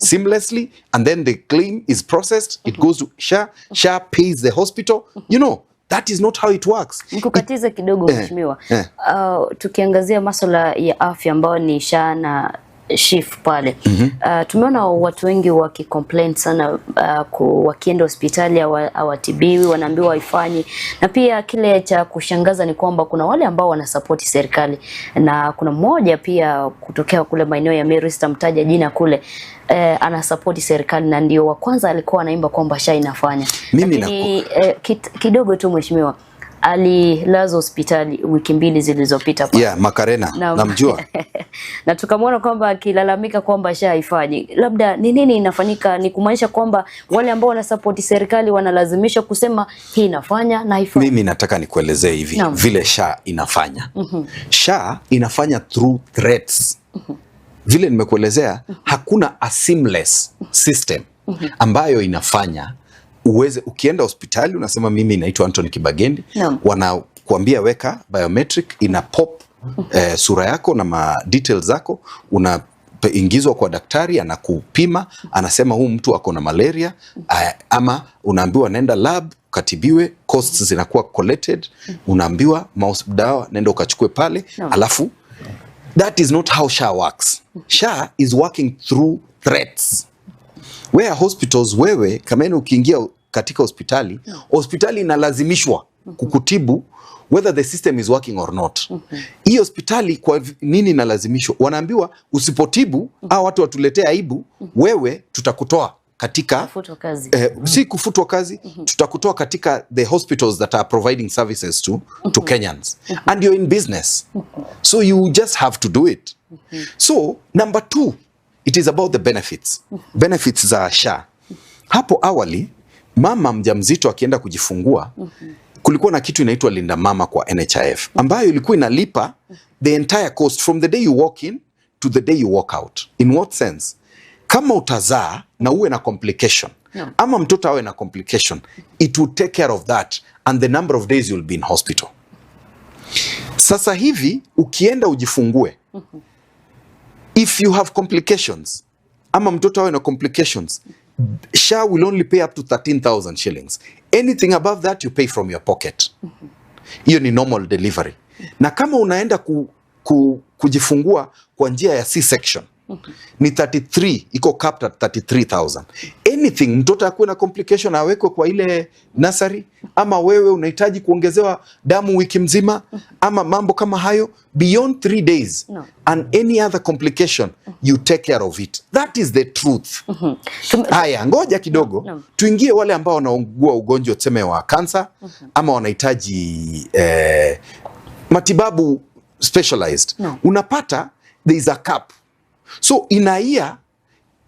seamlessly and then the claim is processed, it goes to SHA, SHA pays the hospital. That is not how it works. Nikukatize kidogo, mheshimiwa. Tukiangazia masuala ya afya ambayo ni SHA na SHIF pale, tumeona watu wengi wakicomplain sana, wakienda hospitali hawatibiwi, wanaambiwa haifanyi. Na pia kile cha kushangaza ni kwamba kuna wale ambao wanasapoti serikali na kuna mmoja pia kutokea kule maeneo ya Meru, sitamtaja jina kule, anasapoti serikali na ndio wa kwanza alikuwa anaimba kwamba SHA inafanya. Mimi Lakini kidogo tu, mheshimiwa, alilazwa hospitali wiki 2 zilizopita pale. Yeah, Makarena. Naam. Namjua. Na tukamwona kwamba akilalamika kwamba SHA haifanyi. Labda ni nini inafanyika? Ni kumaanisha kwamba wale ambao wanasapoti serikali wanalazimisha kusema hii inafanya na haifanyi? Mimi nataka nikuelezee hivi vile SHA inafanya. SHA inafanya through threats. Vile nimekuelezea, hakuna a seamless system ambayo inafanya uweze, ukienda hospitali unasema, "Mimi naitwa Anthony Kibagendi," wanakuambia weka biometric, ina pop sura yako na ma details zako, unaingizwa kwa daktari, anakupima, anasema huu mtu ako na malaria, ama unaambiwa nenda lab ukatibiwe, costs zinakuwa collected, unaambiwa mouse dawa nenda ukachukue pale, alafu that is not how SHA works. SHA is working through threats. Where hospitals, wewe kameni ukiingia katika hospitali, hospitali inalazimishwa kukutibu whether the system is working or not. Hii hospitali kwa nini inalazimishwa? Wanaambiwa usipotibu au watu watuletee aibu, wewe tutakutoa katika Kufutwa kazi. Si kufutwa kazi, tutakutoa katika the hospitals that are providing services to Kenyans, and you're in business, so you just have to do it. So number two, it is about the benefits, benefits za SHA. Hapo awali mama mjamzito akienda kujifungua, kulikuwa na kitu inaitwa Linda Mama kwa NHIF ambayo ilikuwa inalipa the entire cost from the day you walk in to the day you walk out. In what sense? Kama utazaa na uwe na complication ama mtoto awe na complication, it will take care of that and the number of days you'll be in hospital. Sasa hivi ukienda ujifungue, if you have complications ama mtoto awe na complications, SHA will only pay up to 13,000 shillings. Anything above that you pay from your pocket. Hiyo ni normal delivery. Na kama unaenda kujifungua kwa njia ya C-section ni 33, iko capped at 33,000. Anything, mtoto akuwe na complication awekwe kwa ile nursery, ama wewe unahitaji kuongezewa damu wiki mzima, ama mambo kama hayo beyond 3 days No. and any other complication, you take care of it. That is the truth. Haya, ngoja kidogo. No. Tuingie wale ambao wanaugua ugonjwa tuseme wa kansa ama wanahitaji matibabu specialized. No. Unapata there is a cap. So in a year,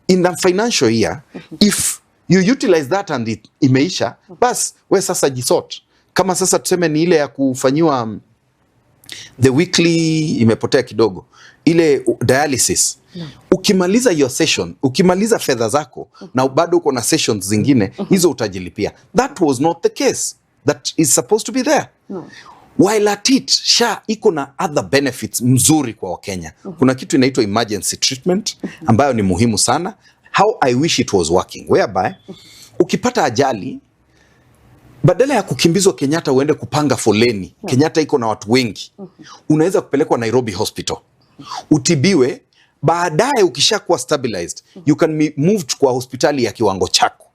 in the financial year, if you utilize that and it imeisha, bas we sasa jisort. Kama sasa tuseme ni ile ya kufanyiwa the weekly, imepotea kidogo, ile dialysis, ukimaliza your session, ukimaliza fedha zako na bado uko na sessions zingine, hizo utajilipia. That was not the case that is supposed to be there. While at it, SHA iko na other benefits mzuri kwa Wakenya. Kuna kitu inaitwa emergency treatment ambayo ni muhimu sana. How I wish it was working, whereby ukipata ajali, badala ya kukimbizwa Kenyatta uende kupanga foleni, Kenyatta iko na watu wengi, unaweza kupelekwa Nairobi Hospital utibiwe. Baadaye ukishakuwa stabilized, you can be moved kwa hospitali ya kiwango chako.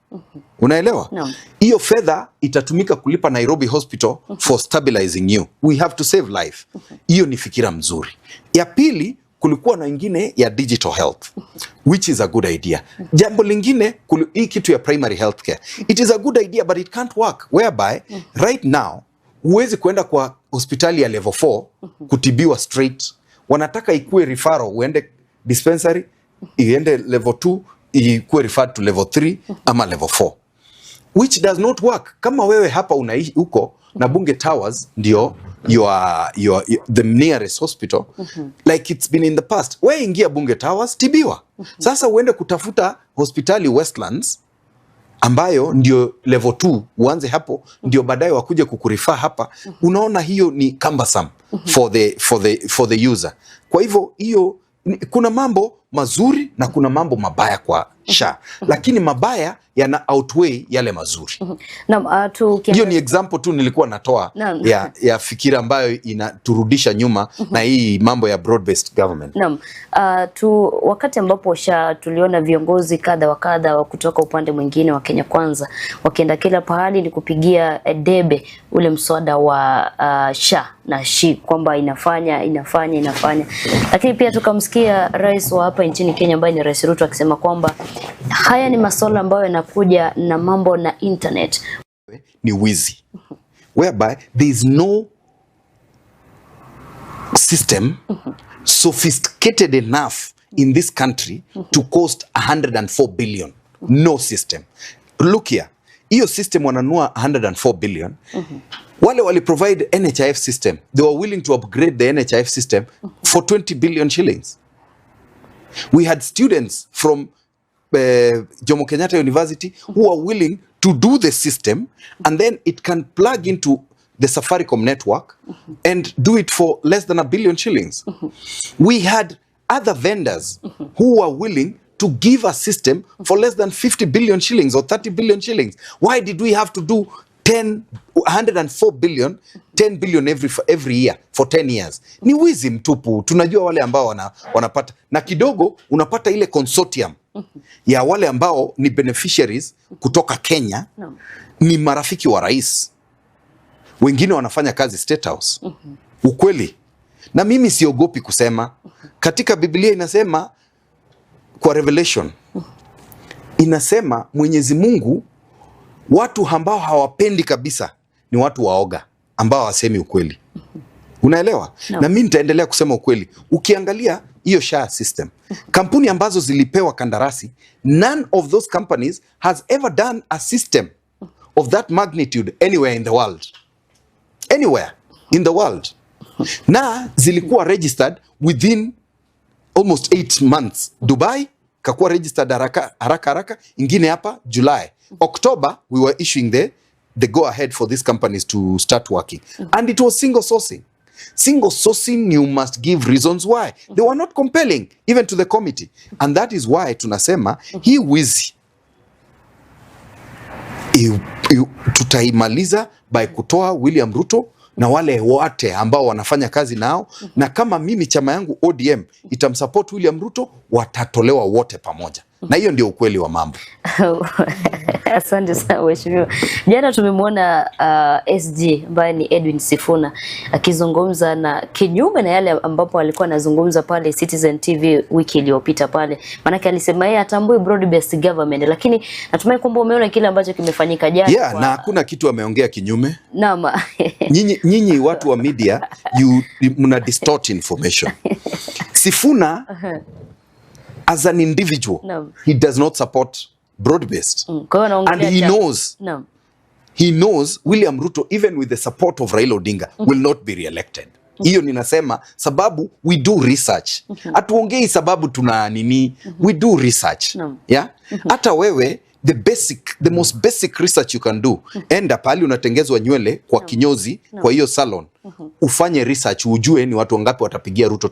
Unaelewa? Naam. Hiyo fedha itatumika kulipa Nairobi Hospital for stabilizing you. We have to save life. Hiyo ni fikira mzuri. Ya pili, kulikuwa na ingine ya digital health, which is a good idea. Jambo lingine, hii kitu ya primary health care. It is a good idea but it can't work, whereby right now huwezi kuenda kwa hospitali ya level 4 kutibiwa straight. Wanataka ikuwe referral, uende dispensary, iende level 2, ikuwe referred to level 3 ama level 4, which does not work. Kama wewe hapa unaishi huko na Bunge Towers ndio your the nearest hospital, like it's been in the past, we ingia Bunge Towers, tibiwa. Sasa uende kutafuta hospitali Westlands ambayo ndio level 2, uanze hapo ndio baadaye wakuje kukurefer hapa. Unaona hiyo ni cumbersome for the user. Kwa hivyo hiyo kuna mambo mazuri na kuna mambo mabaya kwa SHA, lakini mabaya yana outweigh yale mazuri. Naam, Hiyo ni example tu nilikuwa natoa ya fikira ambayo inaturudisha nyuma na hii mambo ya broad based government. Naam, wakati ambapo SHA tuliona viongozi kadha wa kadha wa kutoka upande mwingine wa Kenya Kwanza wakienda kila pahali ni kupigia debe ule mswada wa SHA na SHI kwamba inafanya inafanya inafanya, lakini pia tukamsikia rais wa hapa nchini Kenya ambaye ni Rais Ruto akisema kwamba haya ni masuala ambayo yanakuja na mambo na internet. Ni wizi whereby there is no system sophisticated enough in this country to cost 104 billion. No system. Look here, hiyo system wananunua 104 billion. Wale wali provide NHIF system, they were willing to upgrade the NHIF system for 20 billion shillings. We had students from Jomo Kenyatta University who are willing to do the system, and then it can plug into the Safaricom network and do it for less than 1 billion shillings. We had other vendors who were willing to give a system for less than 50 billion shillings or 30 billion shillings. Why did we have to do 10, 104 billion, 10 billion every year for 10 years? Ni wizi mtupu. Tunajua wale ambao wanapata na kidogo, unapata ile consortium ya wale ambao ni beneficiaries kutoka Kenya ni marafiki wa rais, wengine wanafanya kazi State House. Ukweli, na mimi siogopi kusema, katika Biblia inasema kwa Revelation inasema Mwenyezi Mungu, watu ambao hawapendi kabisa ni watu waoga ambao hawasemi ukweli. Unaelewa? No. Na mimi nitaendelea kusema ukweli. Ukiangalia hiyo SHA system, kampuni ambazo zilipewa kandarasi, none of those companies has ever done a system of that magnitude anywhere in the world. Anywhere in the world. Na zilikuwa registered within almost 8 months. Dubai kakuwa registered haraka haraka haraka, ingine hapa July. October we were issuing the go ahead for these companies to start working. And it was single sourcing. Single sourcing, you must give reasons why. They were not compelling even to the committee. And that is why tunasema hii wizi tutaimaliza by kutoa William Ruto na wale wote ambao wanafanya kazi nao, na kama mimi chama yangu ODM itamsupport William Ruto, watatolewa wote pamoja, na hiyo ndio ukweli wa mambo. Asante sana, mheshimiwa. Jana tumemwona SG ambaye ni Edwin Sifuna akizungumza na kinyume na yale ambapo alikuwa anazungumza pale Citizen TV wiki iliyopita pale, maanake alisema yeye hatambui broad based government, lakini natumai kwamba umeona kile ambacho kimefanyika jana. Yeah, na hakuna kitu ameongea kinyume. Naam. Nyinyi watu wa media, you mna distort information. Sifuna as an individual, Naam. He does not support broad based. Kwa hiyo anaongelea And he chama. knows Naam. He knows William Ruto, even with the support of Raila Odinga, will not be re-elected. Hiyo ninasema sababu we do research. Hatuongei sababu tuna nini, we do research. Naam. Yeah? Hata wewe, the most basic research you can do, enda pahali unatengezwa nywele kwa kinyozi, kwa hiyo salon, ufanye research ujue ni watu wangapi watapigia Ruto.